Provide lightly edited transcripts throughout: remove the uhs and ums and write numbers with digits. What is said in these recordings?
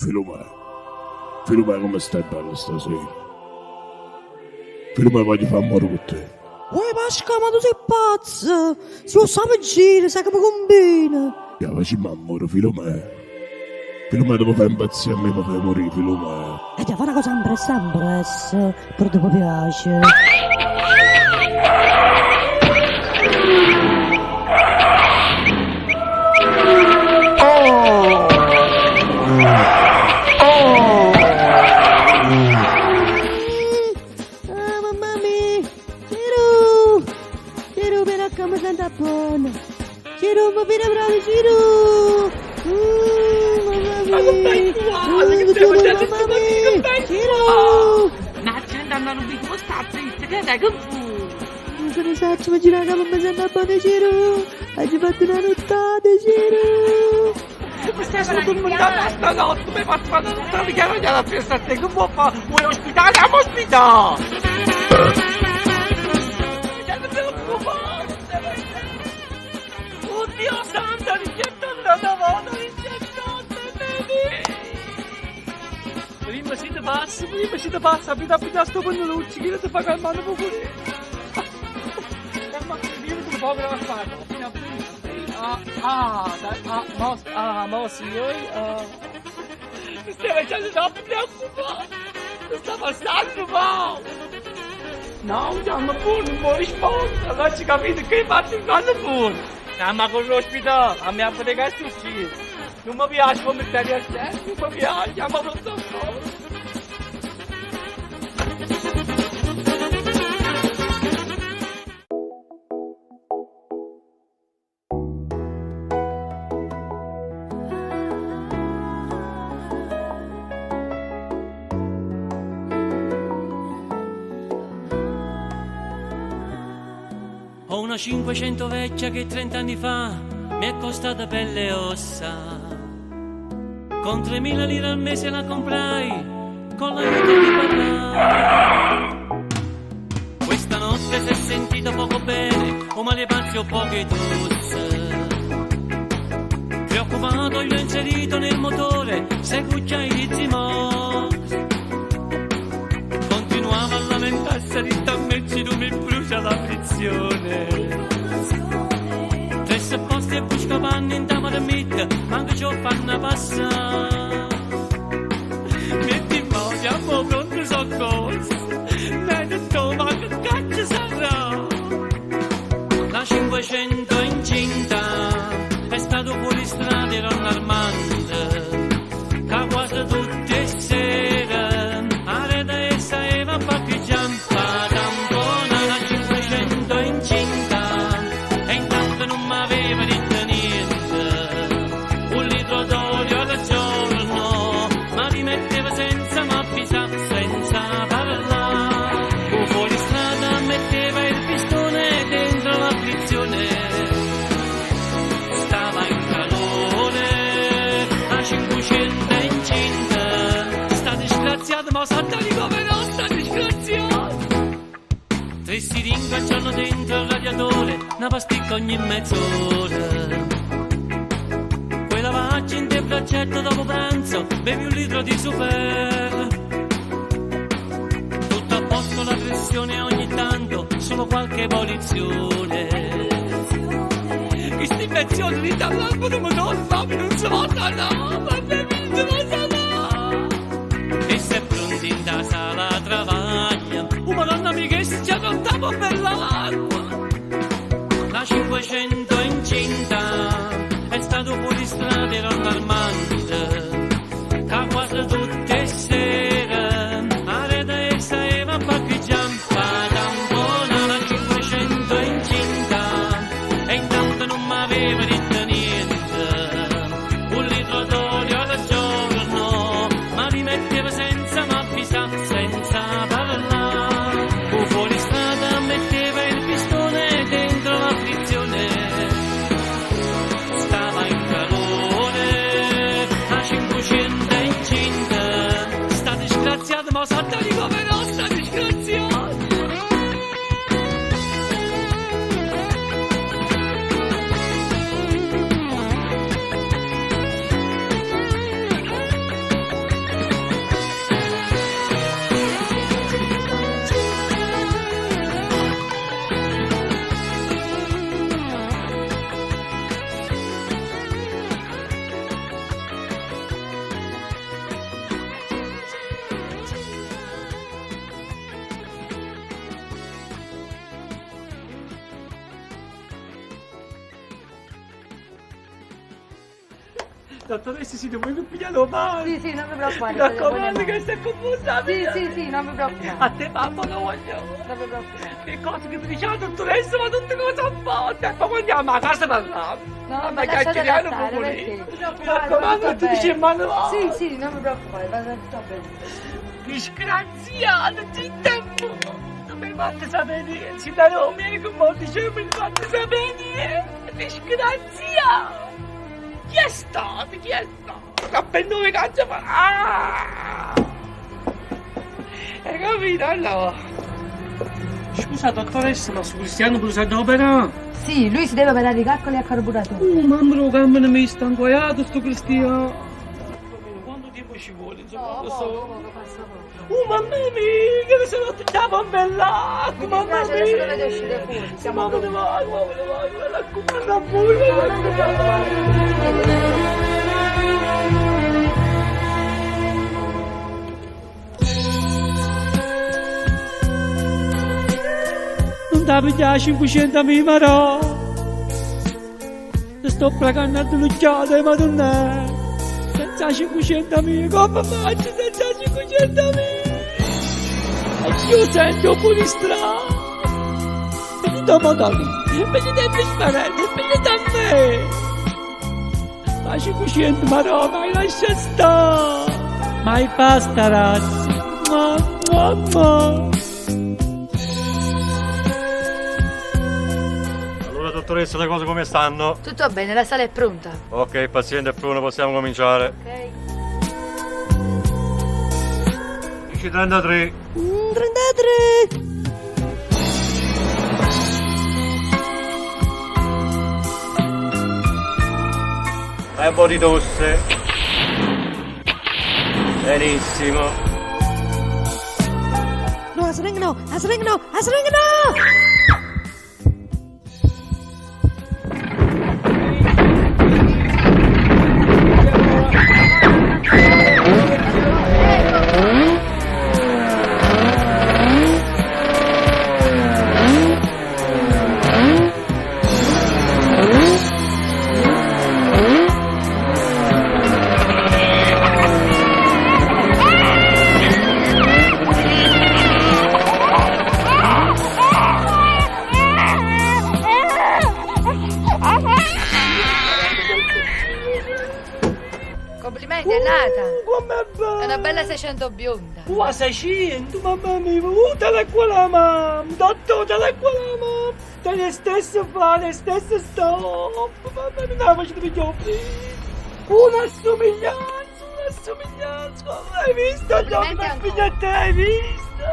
Filumè, Filumè comme stai bella stasera. Filumè voglio fa ammore cu te. Uè Pasca ma tu sei pazz! Si 'o sape gira, sai che me combina! Ja facimm ammore Filumè. Filumè tu me fai impazzì a me me fai murì Filumè. Aggia fa na cosa ambress ambress, però te po' piace. Ah, mamma mia! Ciro! Ciro, vieni a ca me sento buono! Ciro, mi viene bravo, Ciro! Mamma mia! Ciro, mamma mia! Ciro! Se ne saccio, ma gira la mi sento buono, Ciro! Oggi fatto una nottata, Ciro! Stanotte mi hai fatto fare una nottata che ero già la a te, che vuoi fare? Vuoi ospitare? Andiamo ospitare! Oddio santo, rigettata una volta, rigettata, baby! Prima si te passa, prima si te passa, abita abita sto pannolocci, che ti fa calmare un po' Calma, io ti poco da fare, ah, ah, ah, mo, ah, mo sì, ah. Mi stai facendo troppo preoccupare! Mi sta passando male! No, chiama pure, non può rispondere! Allora ci capito che faccio in fanno pure! Ma con l'ospedale, a me a che è successo? Non mi piace come stai reagendo, non mi piace, chiama pronto soccorso! Ho una 500 vecchia che 30 anni fa mi è costata pelle e ossa. Con 3.000 lire al mese la comprai con l'aiuto di papà. Questa notte si è sentita poco bene, o male pazzi o poche tosse. Preoccupato gli ho inserito nel motore sei cucchiai di Zimox. Continuava a lamentarsi a me ci non mi brucia la frizione. Tre posti e busca panni in marmitta, manco ci fanno passare. Metti in moto, siamo pronto soccorso, ne detto ma che caccia sarà? La 500 incinta è stato fuori strada, era allarmante, che quasi tutte le sere a rete essa eva parcheggiampa tampona la 500 incinta e intanto non m'aveva detto niente, un litro d'olio al giorno ma rimetteva senza m'avvisare, senza parlare. Un fuori strada metteva il pistone dentro la frizione, stava in calore, a 500 incinta, sta disgraziata ma salta di come no, sta disgraziata. Tre siringhe al giorno dentro il radiatore, una pasticca ogni mezz'ora. Quella lavaggi in te braccetto dopo pranzo, bevi un litro di super. Tutto a posto la pressione ogni tanto, solo qualche ebollizione. Questa invenzione di dall'albero motore, proprio non si può no, ma non si può no. E se pronti in da sala travaglia, oh madonna mia che si già contava per l'acqua. La 500 incinta è stato fuori strada, era allarmante, che quasi tutte le sere a rete essa eva parcheggiampa tampona la 500 incinta e intanto non m'aveva detto niente, un litro d'olio al giorno ma rimetteva senza m'avvisare, senza parlare. Un fuori strada metteva il pistone dentro la frizione, stava in calore, a 500 incinta, sta disgraziata ma salta di come no, sta disgraziata. Dottoressa, siete voi che pigliate 'o pane? Sì, sì, non mi preoccupare. Mi state buone raccomando mani. che stai confusa. Sì, sì, sì, non mi preoccupare. A te mamma lo voglio. Non mi preoccupare. Che cosa che mi diceva dottoressa, ma tutte cose a posto. E poi quando andiamo a casa parliamo. No, ma ma lasciatela chiacchieriamo stare, poco lì. perché? Non Mi preoccupare, raccomando, va tu dici bene. in mano va. Sì, sì, non mi preoccupare, va tutto bene. Disgraziato, zitta e Non mi fate sapere niente. Si da Roma, come ho dicevo, mi fate sapere niente. Disgraziato. Chi è stato? Chi è stato? Cappellone cazzo fa. Ah! Hai capito? Allora. Scusa dottoressa, ma su Cristiano Brusato opera? Sì, lui si deve operare i calcoli a carburatore. Oh, mamma, lo cammino mi sta inguaiato sto Cristiano. Quanto tempo ci vuole? Insomma, No, lo so. poco, poco, passa poco. Oh, mamma mia, che sono tutta bella! Mi Mamma dispiace, adesso mia! dovete uscire fuori, siamo Mamma pronti. mia, mamma mia, la cuppa pure, la cuppa. Non ti pigliare 500 mila marò. Ti sto pregando a lucciare, madonna. Senza 500 mila, come faccio senza 500 mila? E io sento pure strano. Venite a Madonna, venite a sparare, venite a me. Ma 500 marò, ma lascia stare. Ma basta, ragazzi. Ma, ma, ma. Allora dottoressa, le cose come stanno? Tutto bene, la sala è pronta. Ok, il paziente è pronto, possiamo cominciare. Ok. 10.33. 33! Fai un po' di tosse. Benissimo. No, la seringa no, la seringa no, la seringa no! Complimenti, è nata. Com'è bella! È una bella 600 bionda. Qua 600, mamma mia, te la qua la mamma, dottore, te la qua la mamma, te le stesse fa, le stesse stop, mamma mia, no, ma ci dobbiamo Una somiglianza, una somiglianza, come hai visto? Complimenti Giorgio, ancora. figlia te, hai visto?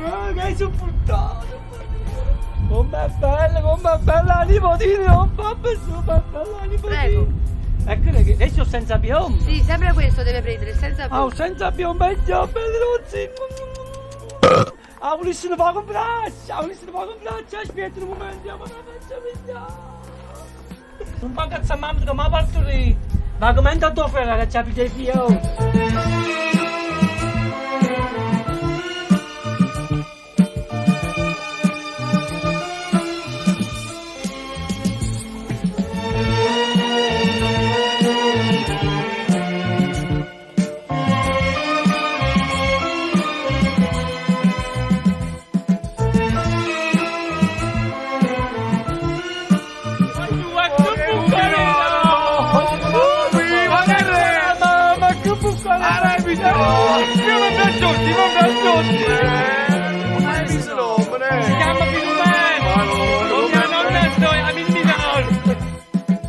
Ah, che hai sopportato! Com'è bella, com'è bella la nipotina, oh, mamma, com'è bella la nipotina! Prego. Ecco che adesso senza piombo! Sì, sempre questo deve prendere, senza Ah, senza piombo, meglio, Pedruzzi! Ah, volessi ne fa comprare! Ah, volessi ne fa comprare! Aspetta un momento, ma la faccio pigliare! Non fa cazzo a mamma che mi ha partorito! Ma come è andato a fare la c'ha figlio? Si chiama Filomena! Mia nonna sto a Milano!